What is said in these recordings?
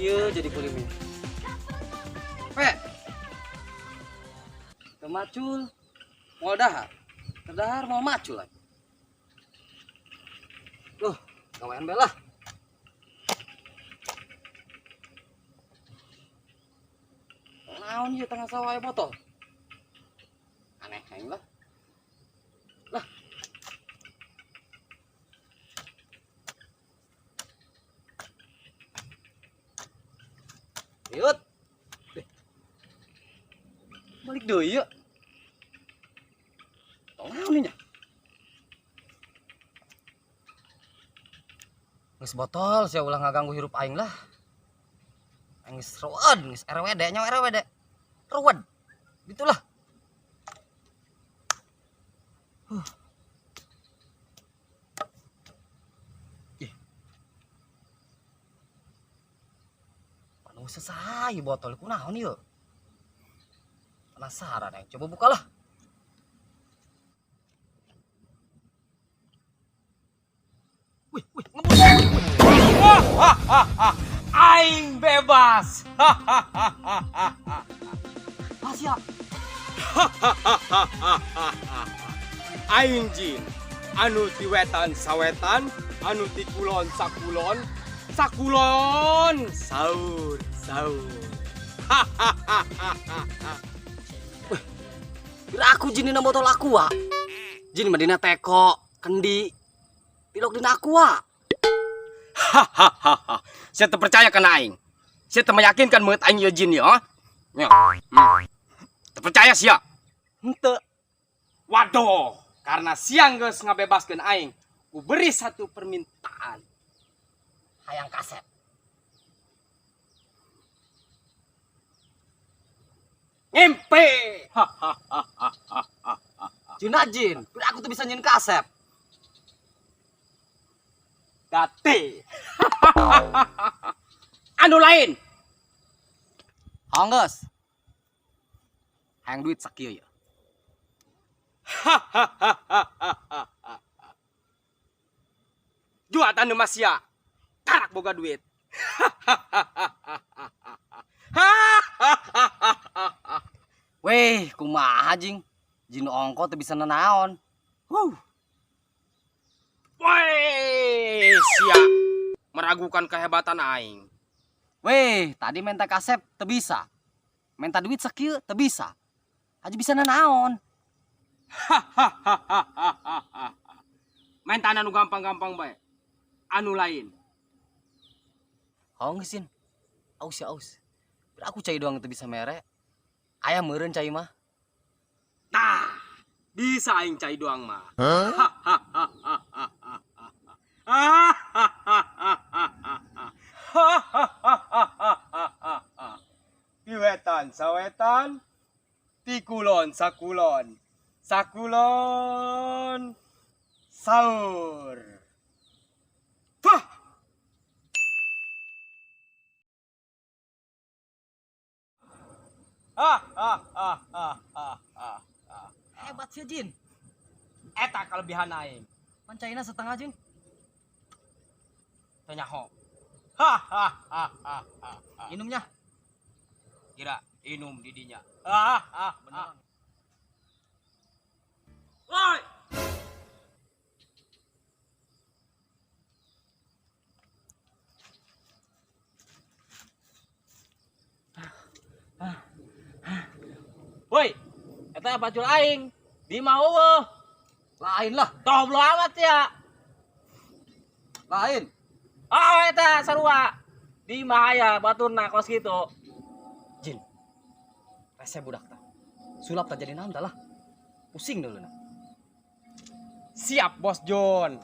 Kieu jadi kulimin. Pe. Teu macul. Moal dahar. Teu dahar moal macul lagi. Duh, gawean bae lah. Naon ieu tengah sawah aya botol? Aneh aing lah. Lah. Yut. Balik deui ieu. Tong naon nya? Geus botol sia ulah ngaganggu hirup aing lah. Aing geus ruwet, geus RWD nya RWD. Ruwet. Gitulah. Ih. Anu sesai botol kunaon ieu? Penasaran aing, coba bukalah. Wih, wih, ngebut. Wah, aing bebas. Asia. Aing jin anu ti wetan sawetan, anu ti kulon sakulon, sakulon saur saur. Wih, kira aku jin dina botol aqua. Jin mah dina teko, kendi, pilok dina aqua. Hahaha. Saya teu percaya kana aing. Sia teu meyakinkan meut aing ieu jin ieu, ha? Nya. Teu percaya sia. Henteu. Waduh, karena siang geus ngabebaskeun aing, ku beri satu permintaan. Hayang kaset. Ngimpi. Jin jin, kira aku tuh bisa nyin kasep. Dati. Anu lain. Honggeus. Hayang duit sakieu ya. Jual tanu masia. Karak boga duit. Weh, kumaha jing? Jin ongko teu bisa nanaon. Huh. Weh, sia meragukan kehebatan aing. Weh, tadi minta kasep teu bisa. Minta duit sakieu teu bisa. Haji bisa nanaon. Minta anu gampang-gampang bae. Anu lain. Hong geus, Jin. Aus ya aus. Biar aku cai doang teu bisa mere. Aya meureun cai mah. Tah, bisa aing cai doang mah. Di wetan sawetan, ti kulon sakulon, sakulon saur. Wah. Hebat sih Jin. Eta kelebihan aing. Pan caina setengah Jin. Teu nyaho. Minumnya. Kira inum didinya. Beneran. Woi. Woi, eta bacul aing. Di mah eueuh. Lain lah. Goblok amat ya. Lain. Oh, eta sarua. Di mah aya baturna kos kitu. Jin. Rese budak tah. Sulap tah jadi naon tah lah. Pusing dulu nah. Siap Bos John.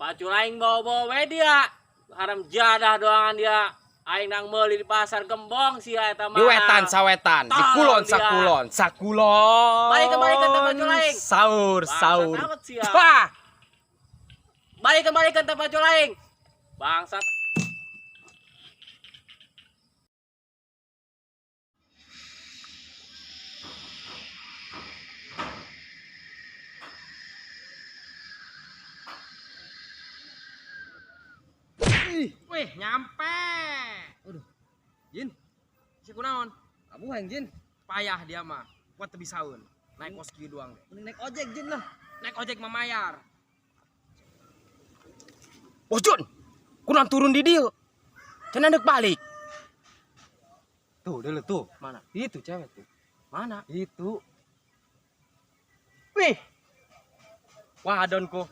Bacul aing bawa-bawa we dia. Haram jadah doangan dia. Aing nang meuli di pasar gembong sia eta mah. Di wetan sawetan, di kulon Tolong dia. sakulon, sakulon. Balik-balikan tempat aing. Saur, Bangsat saur. amat sia. Wah. Balik-balikan tempat aing. Bangsat. Wih, nyampe. Aduh. Jin. Si kunaon? Kamu hayang Jin. Payah dia mah. Kuat teu bisaeun. Naik kos kieu doang. Mending naik ojek Jin lah. Naik ojek mah mayar. Bos Jun, kunaon turun di dieu? Cenah deuk balik. Tuh, dulu tuh. Mana? Itu cewek tuh. Mana? Itu. Wih. Wah, donku.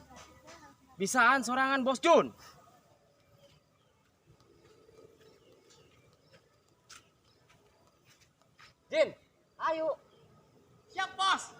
Bisaan sorangan Bos Jun. Jin, Ayo. siap bos.